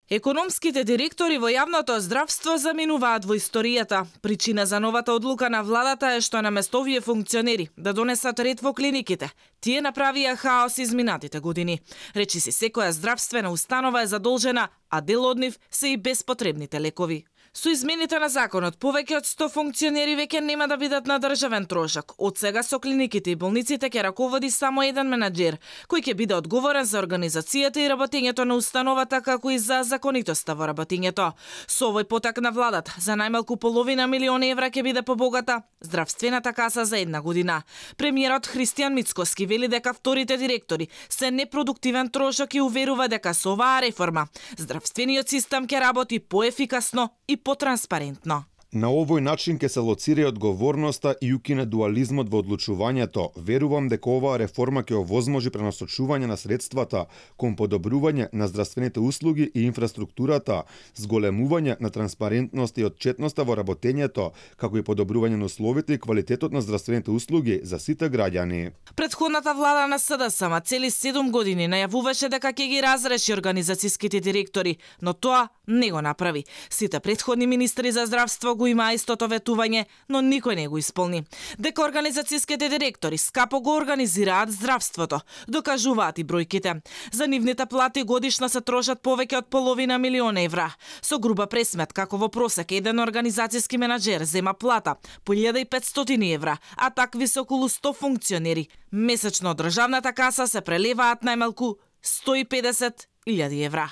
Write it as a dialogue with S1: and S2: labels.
S1: Економските директори во јавното здравство заминуваат во историјата. Причина за новата одлука на владата е што наместо овие функционери да донесат ред во клиниките, тие направија хаос изминатите години. Речиси секоја здравствена установа е задолжена, а дел од нив се и беспотребните лекови. Со измените на законот, повеќе од 100 функционери веќе нема да бидат на државен трошок. Од сега со клиниките и болниците ќе раководи само еден менаџер, кој ќе биде одговорен за организацијата и работењето на установата, како и за законитоста во работењето. Со овој потак на владата, за најмалку половина милион евра ќе биде побогата здравствената каса за една година. Премиерот Христијан Мицкоски вели дека вторите директори се непродуктивен трошок и уверува дека со оваа реформа здравствениот систем ќе работи поефикасно и потранспарентно.
S2: На овој начин ќе се лоцира одговорноста и укине дуализмот во одлучувањето. Верувам дека оваа реформа ќе овозможи пренасочување на средствата кон подобрување на здравствените услуги и инфраструктурата, зголемување на транспарентност и отчетноста во работењето, како и подобрување на условите и квалитетот на здравствените услуги за сите граѓани.
S1: Претходната влада на СДСМ цели 7 години најавуваше дека ќе ги разреши организацијските директори, но тоа не го направи. Сите претходни министри за здравство го има истото ветување, но никој не го исполни. Дека организацијските директори скапо го организираат здравството, докажуваат и бројките. За нивните плати годишно се трошат повеќе од половина милион евра. Со груба пресметка, како во просек еден организацијски менаџер зема плата по 1500 евра, а такви се околу 100 функционери. Месечно од државната каса се прелеваат најмалку 150.000 евра.